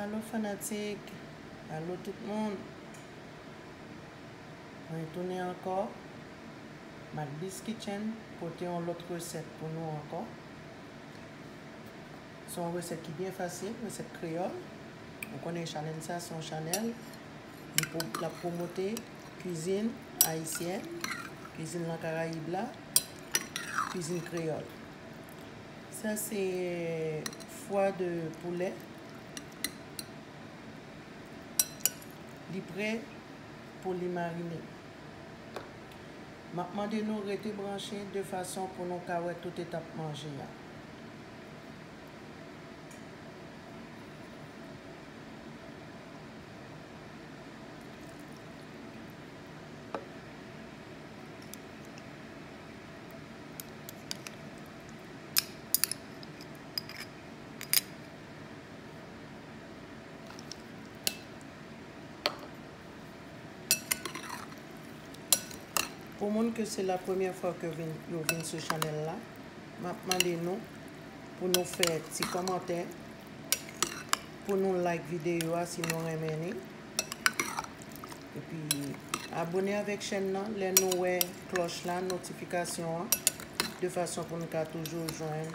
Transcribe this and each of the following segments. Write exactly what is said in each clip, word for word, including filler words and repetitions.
Alo fanatik, alo tout moun. Mwen tounen ankò. Macbis Kitchen pote yon lòt resèt pou nou ankò. Se yon resèt ki byen fasil, resèt kreyòl. Ou konnen chanèl sa se yon chanèl li pou l ap pwomote kwizin ayisyèn, kwizin nan Karayib la, kwizin kreyòl. Sa se fwa de poulè. Li prè pou li marine. M ap mande nou rete branche de fason pou nou ka wè tout etap manje a. Pou moun ke se la premyè fwa ke vin, yo vin sou chanèl la, m ap mande nou pou nou fè ti kòmantè, pou nou like videyo a si nou renmen li. Epi abone avèk chèn nan lè nou wè klòch la, notifikasyon an, de fason pou nou ka toujou jwenn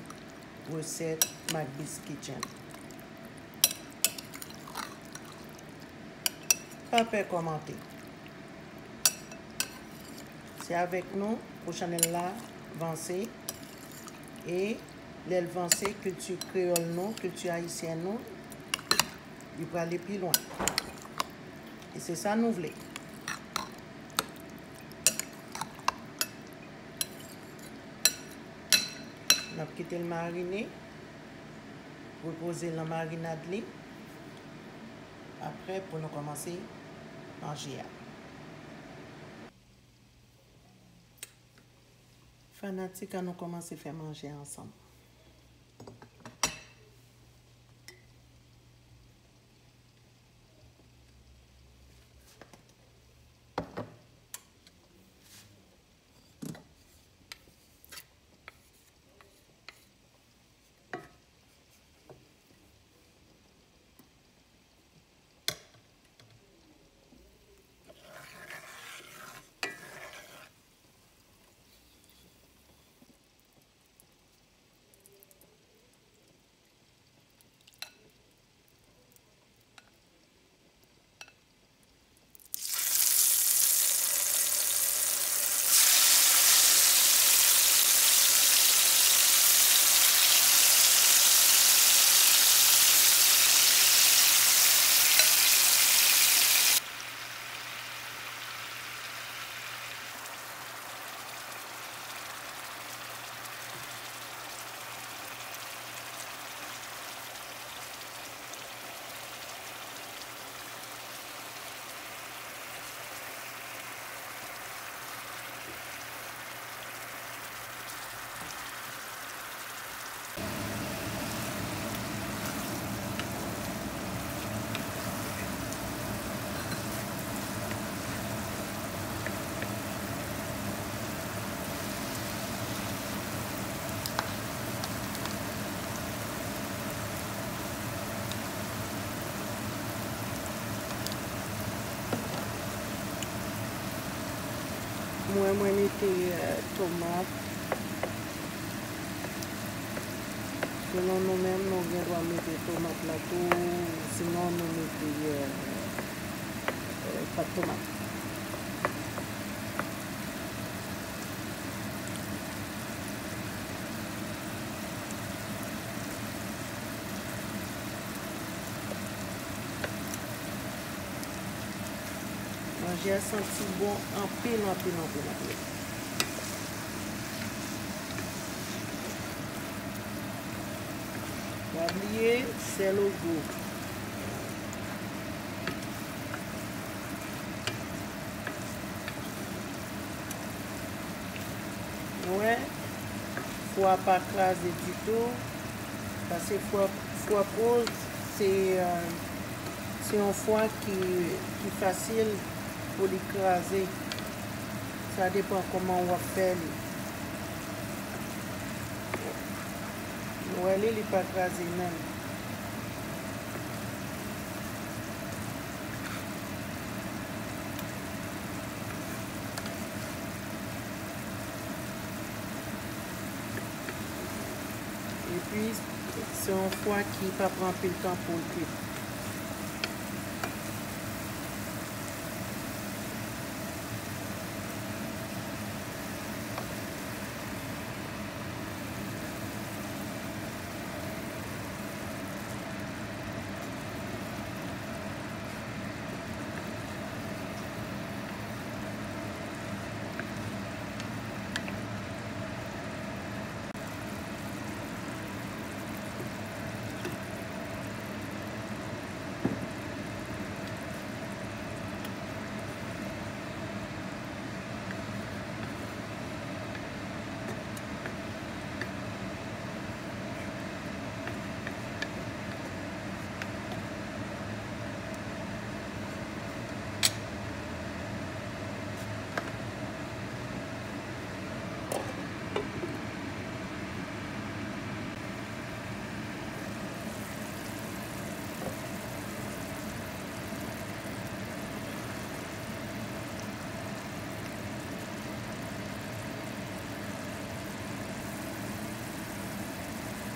resèt Macbis Kitchen. Pa pè kòmante. Se avèk nou pou chanèl la vanse. E lè l vanse, kilti kreyòl nou, kilti ayisyèn nou, li prale pi lwen. E se sa nou vle. N ap kite l marine, repoze l nan marinad li. Apre, pou nou kòmanse manje a. Fanatik, ann nou kòmanse fè manje a ansanm. Mwen, mwen mete, eh, tomat. Selon nou menm, nou gen dwa mete tomat la tou, sinon nou mete, eh, eh, pat tomat. Manje a santi bon anpil, anpil, anpil, anpil. Pa bliye sèl ou gou. Ou wè, fwa pa kraze ditou, paske fwa, fwa poz, se, eh, se yon fwa ki, ki fasil pou li kraze. Sa depann kòman w ap fè li. Nou wè li, li pa kraze menm. Epi, se yon fwa ki pa pran anpil tan pou l kwit.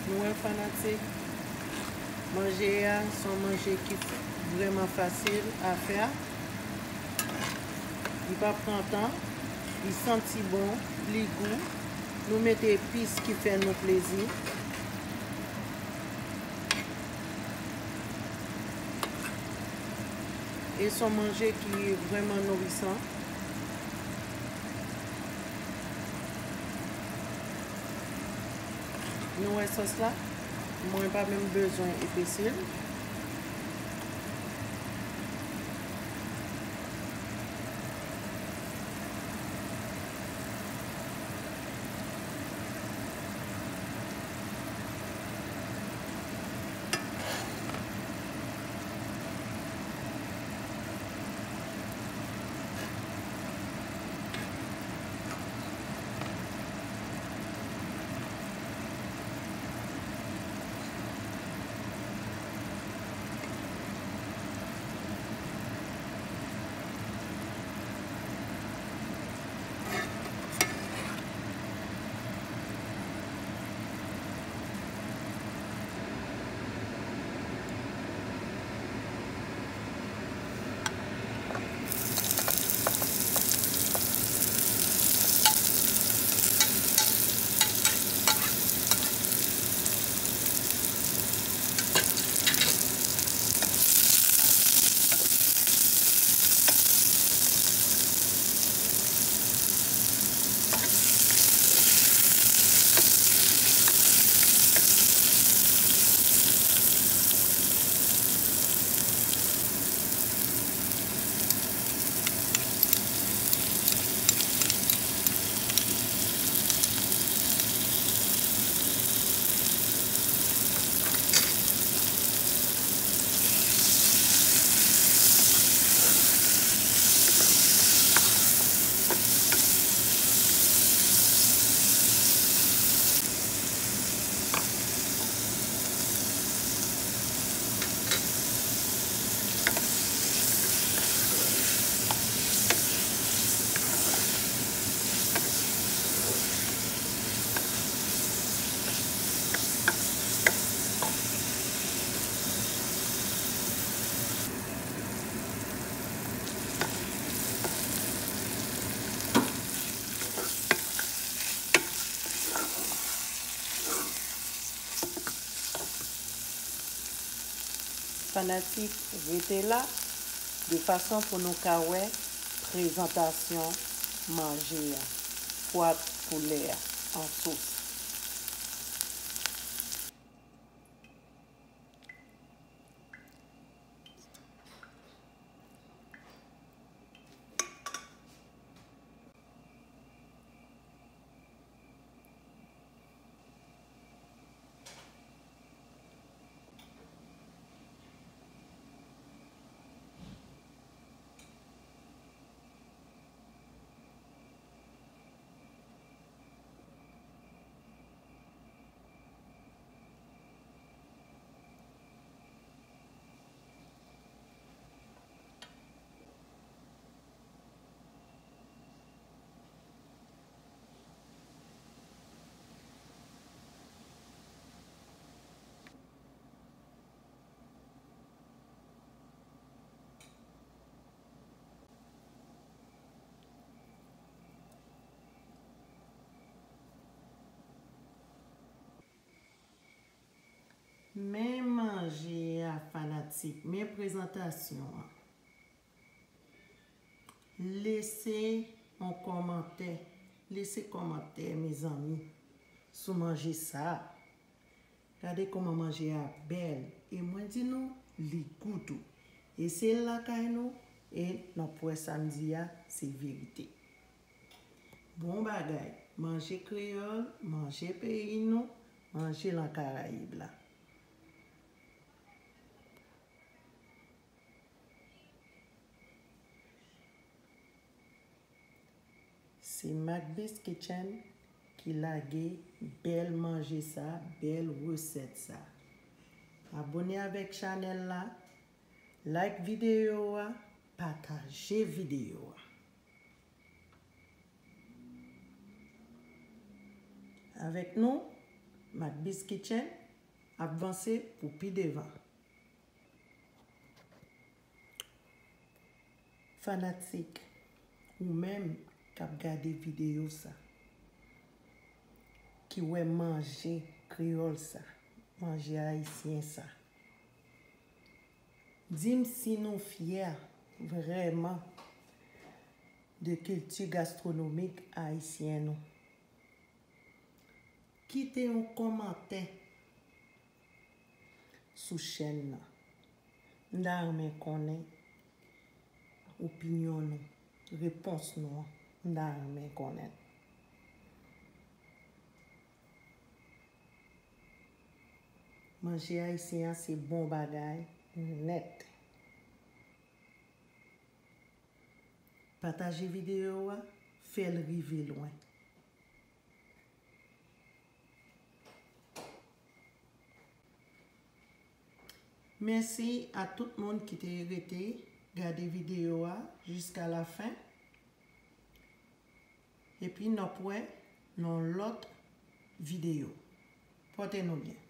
Nou wè fanatik, manje a se yon manje ki vrèman fasil a fè. Li pa pran tan, li santi bon, li gou. Nou mete epis ki fè nou plezi. E se yon manje ki vrèman nourisan. Nou wè sòs la? Mwen pa menm bezwen epese l. Fanatik, rete la, de fason pou nou ka wè prezantasyon manje a, pwa poulè a an sous. Men manje a, fanatik, men prezantasyon an. Lese yon kòmantè, lese kòmantè, mezanmi, sou manje sa a. Gade kòman manje a bèl. E mwen di nou, li gou tou. E se lakay nou, e n ap wè samdi a, se verite. Bon bagay. Manje kreyòl, manje peyi nou, manje lan Karayib la. Se Macbis Kitchen ki lage bèl manje sa, bèl resèt sa. Abone avèk chanèl la, like videyo a, pataje videyo a. Avèk nou, Macbis Kitchen ap vanse pou pi devan. Fanatik, ou menm k ap gade videyo sa, ki wè manje kreyòl sa, manje ayisyen sa, di m si nou fyè vrèman de kilti gastwonomik ayisyen nou. Kite yon kòmantè sou chèn nan. M ta renmen konnen opinyon nou, repons nou an. M ta renmen konnen. Manje ayisyen an se bon bagay nèt. Pataje videyo a, fè l rive lwen. Mèsi a tout moun ki te rete gade videyo a jiska la fen. Epi n ap wè nan lòt videyo. Pòte nou byen.